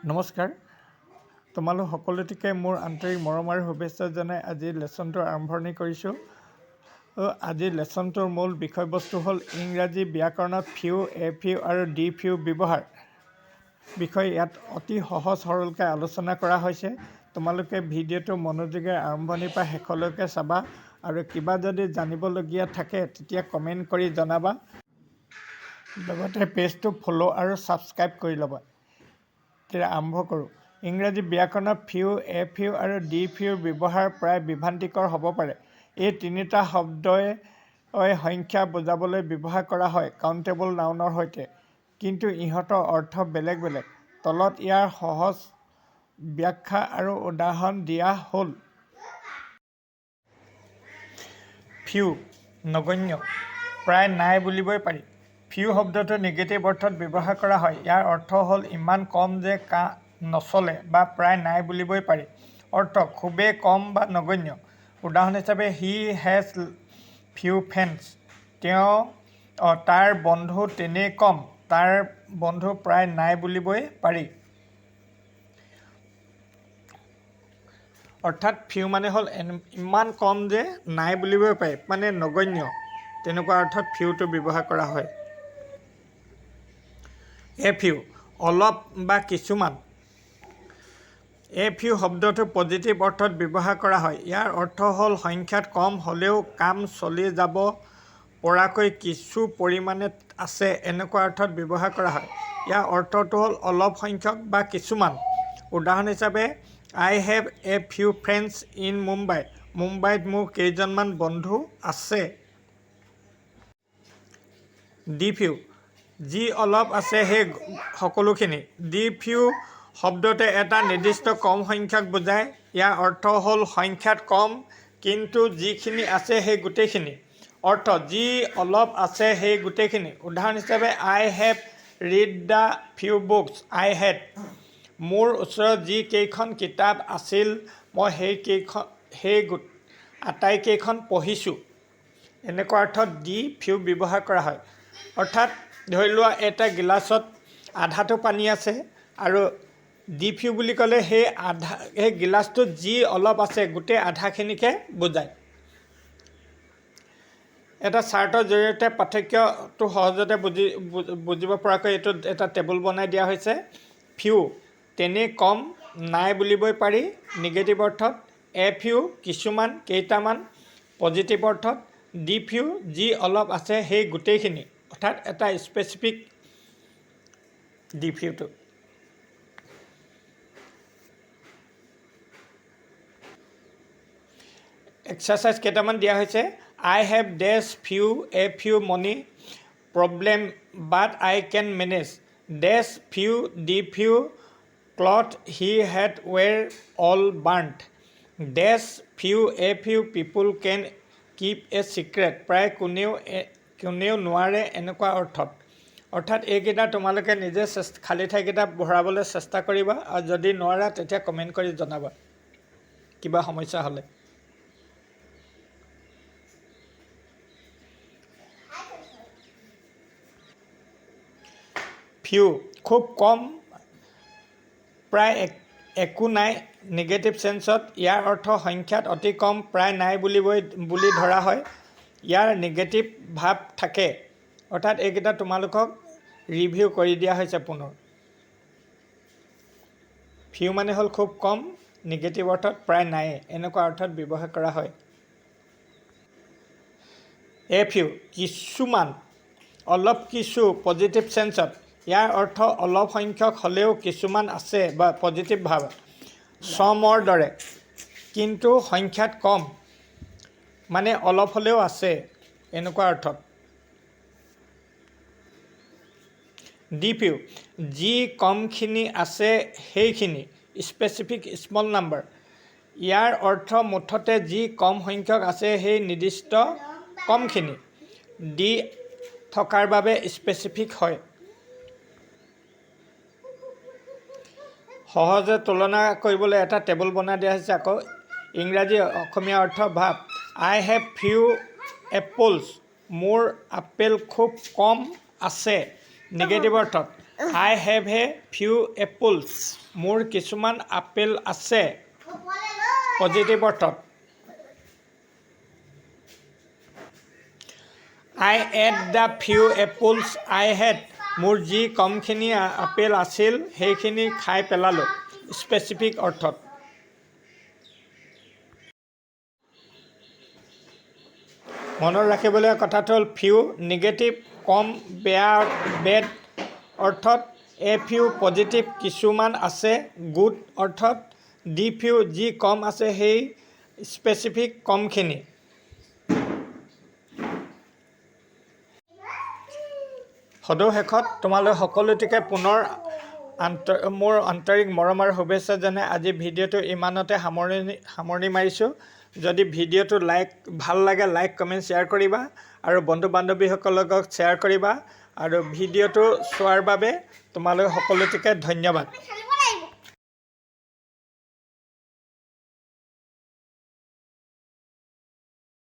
নমস্কাৰ, তোমালোক সকলোটিকে মোৰ আন্তৰিক মৰম আৰু শুভেচ্ছা জনাই আজি লেচনটোৰ আৰম্ভণি কৰিছোঁ। আজিৰ লেচনটোৰ মূল বিষয়বস্তু হ'ল ইংৰাজী ব্যাকৰণত ফিউ, এ ফিউ আৰু ডি ফিউ ব্যৱহাৰ বিষয়ে ইয়াত অতি সহজ সৰলকৈ আলোচনা কৰা হৈছে। তোমালোকে ভিডিঅ'টো মনোযোগেৰে আৰম্ভণিৰ পৰা শেষলৈকে চাবা আৰু কিবা যদি জানিবলগীয়া থাকে, তেতিয়া কমেণ্ট কৰি জনাবা। লগতে পেজটো ফ'ল' আৰু ছাবস্ক্ৰাইব কৰি ল'বা। তেতিয়া আৰম্ভ কৰোঁ। ইংৰাজী ব্যাকৰণত ফিউ, এ ফিউ আৰু ডি ফিউৰ ব্যৱহাৰ প্ৰায় বিভ্ৰান্তিকৰ হ'ব পাৰে। এই তিনিটা শব্দই সংখ্যা বুজাবলৈ ব্যৱহাৰ কৰা হয়, কাউণ্টেবল নাউনৰ সৈতে। কিন্তু ইহঁতৰ অৰ্থ বেলেগ বেলেগ। তলত ইয়াৰ সহজ ব্যাখ্যা আৰু উদাহৰণ দিয়া হ'ল। ফিউ, নগণ্য, প্ৰায় নাই বুলিবই পাৰি। ফিউ শব্দটো নিগেটিভ অৰ্থত ব্যৱহাৰ কৰা হয়। ইয়াৰ অৰ্থ হ'ল ইমান কম যে নচলে বা প্ৰায় নাই বুলিবই পাৰি। অৰ্থ খুবেই কম বা নগণ্য। উদাহৰণ হিচাপে, "He has few friends." তাৰ বন্ধু তেনেই কম, তাৰ বন্ধু প্ৰায় নাই বুলিবই পাৰি। অৰ্থাৎ ফিউ মানে হ'ল ইমান কম যে নাই বুলিবই পাৰি, মানে নগণ্য, তেনেকুৱা অৰ্থত ফিউটো ব্যৱহাৰ কৰা হয়। এ ফিউ, অলপ বা কিছুমান। এ ফিউ শব্দটো পজিটিভ অৰ্থত ব্যৱহাৰ কৰা হয়। ইয়াৰ অৰ্থ হ'ল সংখ্যাত কম হ'লেও কাম চলি যাব পৰাকৈ কিছু পৰিমাণে আছে, এনেকুৱা অৰ্থত ব্যৱহাৰ কৰা হয়। ইয়াৰ অৰ্থটো হ'ল অলপ সংখ্যক বা কিছুমান। উদাহৰণ হিচাপে, "I have a few friends in Mumbai." মুম্বাইত মোৰ কেইজনমান বন্ধু আছে। ডি ফিউ, যি অলপ আছে সেই সকলোখিনি। ডি ফিউ শব্দটোৱে এটা নিৰ্দিষ্ট কম সংখ্যাক বুজায়। ইয়াৰ অৰ্থ হ'ল সংখ্যাত কম, কিন্তু যিখিনি আছে সেই গোটেইখিনি। অৰ্থ যি অলপ আছে সেই গোটেইখিনি। উদাহৰণ হিচাপে, "I have read the few books I had." মোৰ ওচৰত যি কেইখন কিতাপ আছিল, মই সেই আটাইকেইখন পঢ়িছোঁ। এনেকুৱা অৰ্থত ডি ফিউ ব্যৱহাৰ কৰা হয়। অৰ্থাৎ ধৰি লোৱা, এটা গিলাচত আধাটো পানী আছে আৰু ডি ফিউ বুলি ক'লে সেই আধা, সেই গিলাচটোত যি অলপ আছে, গোটেই আধাখিনিকে বুজায়। এটা চাৰ্টৰ জৰিয়তে পাৰ্থক্যটো সহজতে বুজিব পৰাকৈ এইটোত এটা টেবুল বনাই দিয়া হৈছে। ফিউ, তেনেই কম, নাই বুলিবই পাৰি, নিগেটিভ অৰ্থত। এ ফিউ, কিছুমান, কেইটামান, পজিটিভ অৰ্থত। ডি ফিউ, যি অলপ আছে সেই গোটেইখিনি, অৰ্থাৎ এটা স্পেচিফিক ডি ফিউটো। এক্সাৰচাইজ কেইটামান দিয়া হৈছে। "I have dash few a few money problem, but I can manage. Dash few the few cloth he had were all burnt. Dash few a few people can keep a secret." প্ৰায় কোনেও নোৱাৰে, এনেকুৱা অৰ্থত। অৰ্থাৎ এইকেইটা তোমালোকে নিজে খালী ঠাইকেইটা ভৰাবলৈ চেষ্টা কৰিবা আৰু যদি নোৱাৰা, তেতিয়া কমেণ্ট কৰি জনাবা কিবা সমস্যা হ'লে। ফিউ, খুব কম, প্ৰায় একো নাই, নিগেটিভ চেন্সত। ইয়াৰ অৰ্থ সংখ্যাত অতি কম, প্ৰায় নাই বুলি ধৰা হয়। ইয়াৰ নিগেটিভ ভাৱ থাকে। অৰ্থাৎ এইকেইটা তোমালোকক ৰিভিউ কৰি দিয়া হৈছে পুনৰ। ফিউ মানে হ'ল খুব কম, নিগেটিভ অৰ্থত প্ৰায় নাই, এনেকুৱা অৰ্থত ব্যৱহাৰ কৰা হয়। এ ফিউ, কিছুমান, অলপ কিছু, পজিটিভ চেন্সত। ইয়াৰ অৰ্থ অলপ সংখ্যক হ'লেও কিছুমান আছে বা পজিটিভ ভাৱ, চমৰ দৰে, কিন্তু সংখ্যাত কম, মানে অলপ হ'লেও আছে, এনেকুৱা অৰ্থত। ডি ফিউ, যি কমখিনি আছে সেইখিনি, স্পেচিফিক স্মল নাম্বাৰ। ইয়াৰ অৰ্থ মুঠতে যি কম সংখ্যক আছে সেই নিৰ্দিষ্ট কমখিনি। ডি থকাৰ বাবে স্পেচিফিক হয়। সহজে তুলনা কৰিবলৈ এটা টেবুল বনাই দিয়া হৈছে আকৌ। ইংৰাজী অসমীয়া অৰ্থ ভাৱ। "I have few apples." মোৰ আপেল খুব কম আছে, নিগেটিভ অৰ্থত। I have a few apples, মোৰ কিছুমান আপেল আছে, পজিটিভ অৰ্থত। I ate the few apples I had, মোৰ যি কমখিনি আপেল আছিল সেইখিনি খাই পেলালোঁ, স্পেচিফিক অৰ্থত। মনত ৰাখিবলগীয়া কথাটো হ'ল ফিউ নিগেটিভ, কম, বেয়া, বেড অৰ্থত, এ ফিউ পজিটিভ, কিছুমান আছে, গুড অৰ্থত, দি ফিউ যি কম আছে সেই স্পেচিফিক কমখিনি। সদৌ শেষত তোমালোক সকলোটিকে পুনৰ মোৰ আন্তৰিক মৰম আৰু শুভেচ্ছা জনাই আজি ভিডিঅ'টো ইমানতে সামৰণি মাৰিছোঁ। যদি ভিডিঅ'টো ভাল লাগে লাইক, কমেণ্ট, শ্বেয়াৰ কৰিবা আৰু বন্ধু বান্ধৱীসকলৰ লগত শ্বেয়াৰ কৰিবা আৰু ভিডিঅ'টো চোৱাৰ বাবে তোমালোক সকলোটিকে ধন্যবাদ।